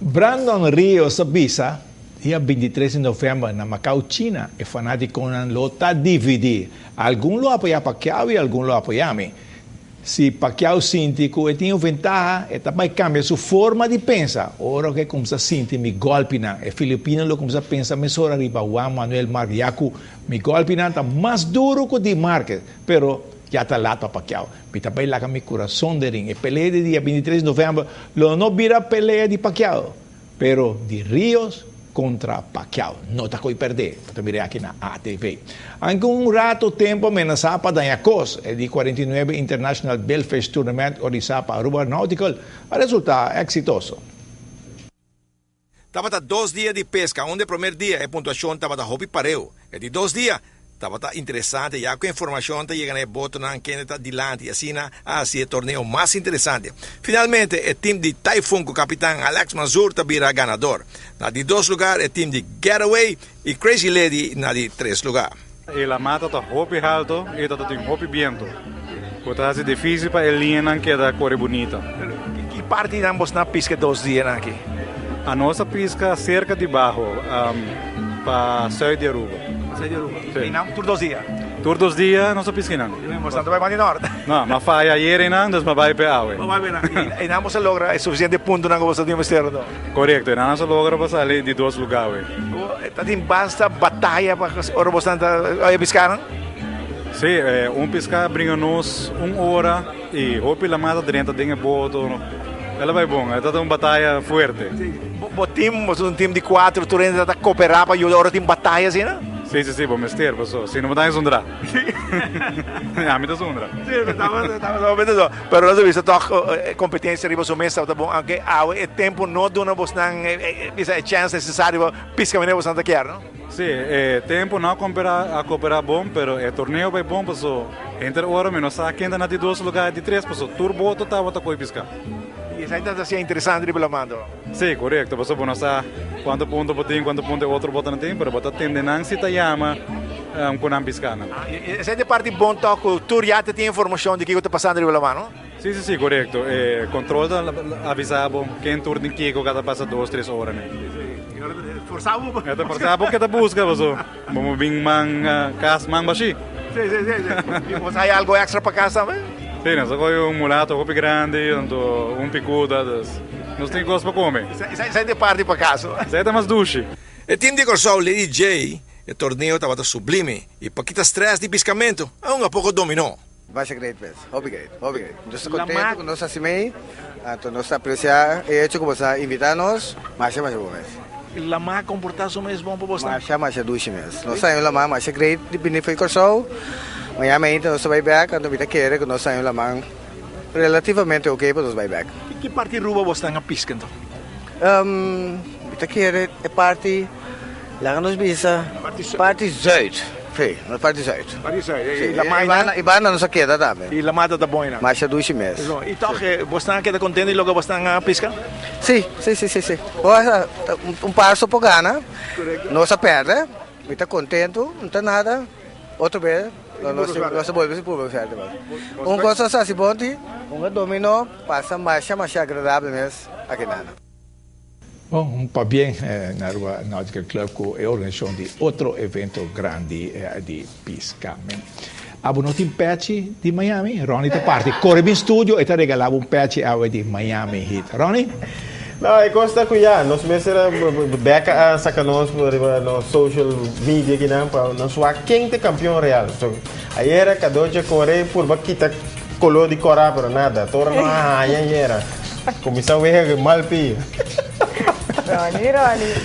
Brandon Rios a bisa, Dia 23 di november na Macau, China, e fanaticonan lo ta dividi. Algun lo apoya Pacquiao y algun lo apoya mi. Si Pacquiao sinti cu e tin un ventaha, e ta bay cambia su forma di pensa. Ora cu e cuminsa sinti mi golpinan, e Filipino lo cuminsa pensa mesora riba Juan Manuel Marquez, ya cu mi golpinan ta mas duro cu di Marquez. Pero ya ta laat pa Pacquiao. Mi ta bay laga mi curason den ring. E pelea di dia 23 di november lo no bira pelea di Pacquiao, pero di Rios contra Pacquiao. No ta coi perde. Bo ta mira aki na ATV. Aunke un rato tempo a menasa pa daña cos, e di 49 International Billfish Tournament organisa pa Aruba Nautical a resulta exitoso. Tabata 2 dia di pesca, unda e promer dia e puntuacion tabata hopi pareu. E di 2 dia tabata interesante ya cu e informacion ta yega na e botonan kende ta dilanti y asina a haci e torneo mas interesante. Finalmente e team di Typhoon cu capitan Alex Manzoor ta bira ganador. Na di 2 lugar e team di Getaway y Crazy Lady na di 3 lugar. E lamá ta hopi halto y ta tin hopi biento, cu ta haci dificil pa e liñanan keda core bunita. Ki parti nan bos na pisca 2 dianan aki? A nos a pisca cerca di Bajo, pa zuid di Aruba. Zuid di Aruba. Si. Y nan tur 2 dia? Tur 2 dia nos a pisca nan. Y bos nan ta bay pa di norte? No, ma faya ayer nan, dus ma bay pe awe. Ma bay pe nan. Y nan bos a logra e suficiente puntonan cu bos ta tin mester anto? Correcto, y nan nos a logra pa sali di 2 lugar awe. Ta tin basta bataya pa ora bos nan ta oye pisca nan? Si, un pisca bringa nos un ora y hopi lamá ta drenta den e boto. El a bay bon, e ta un bataya fuerte. Si, bo team, bo un team di 4, tur hende ta coopera pa yuda ora tin bataya asina? Si, bo mester, paso si no bo ta zundra. Ami ta zundra. Si, ta zundra. Pero nos a bisa toch e competencia riba su mes tabata bon, aunke awe e tempo no duna bosnan bisa e chance necesario pa pisca manera bosnan ta kier, no? Si, e tempo no a compera, a coopera bon, pero e torneo bay bon paso henter ora mi no sa ken ta na di 2 lugar, di 3, paso tur boto tabata coy pisca. Y esaki ta hacia interesante riba lamando. Si, corecto, paso bo no sa cuanto punto bo tin, cuanto punto e otro boto nan tin, pero bo ta tende nan si ta yama cu nan pisca nan. Y esaki ta e parti bon toch cu tur ya ta tin informacion di kico ta pasando riba lama, no? Si, corecto. E control ta avisa bo ken tur tin kico cada pasa 2, 3 ora ne. Forsa bo. E ta forsa bo ke ta busca paso bo mo bin man cas man bashi. Si. Y bo sa hay algo extra pa cas tambe? Si, nos a coge un mulato hopi grandi, anto un picuda, dus nos tin cos pa come. Esai ta e parti pa cas. Esai ta mas dushi. E team di Corsou Lady J e torneo tabata sublime y pa kita stress di piscamento aun a poco dominó. Masha great mes, hopi great, hopi great. Nos ta contento cu nos a haci mei, anto nos ta aprecia e hecho cu bo sa invita nos, masha masha bon mes. Lamá a comporta su mes bon pa bo sta? Masha masha dushi mes. Nos ta haña un lamá masha great di bini fo'i Corsou, mañana mainta nos ta bay bek, anto mi ta kere cu nos ta haña un lamá relativamente ok pa nos bay bek. Ki parti Aruba bo stan a pisca anto? Mi ta kere e parti, laga nos bisa, parti zuid. Si, nos parti zuid. Parti zuid. I lamá einan? I banda nos a keda tambe. I lamá ta ta bon einan? Masha dushi mes. I tòg bosnan a keda kontentu di loke bosnan a piska? Si, si, si, si, si. Un par so por gana. Nos a pèrdè. Mi ta kontentu, no ta nada. Otro bes nos a bolbe si purba suerte mas. Un kos nos a hasi bon di, un a dominó pasa masha masha agradabel mes aki nana. Bon, un pabien na Aruba Nautical Club cu e organisacion di otro evento grandi di piscamento. Abo no tin pechi di Miami? Ronnie ta parti. Core bin studio e ta regala bo un pechi awe di Miami Heat. Ronnie? No, e cos ta cu ya, nos mester a beka a saca nos riba nos social media kinan pa nos wak ken ta campeon real. So, ayera Cadocha core purba kita color di cora pero nada, tora no a haya ayera. Cuminsa wega mal pia. Ronnie, Ronnie.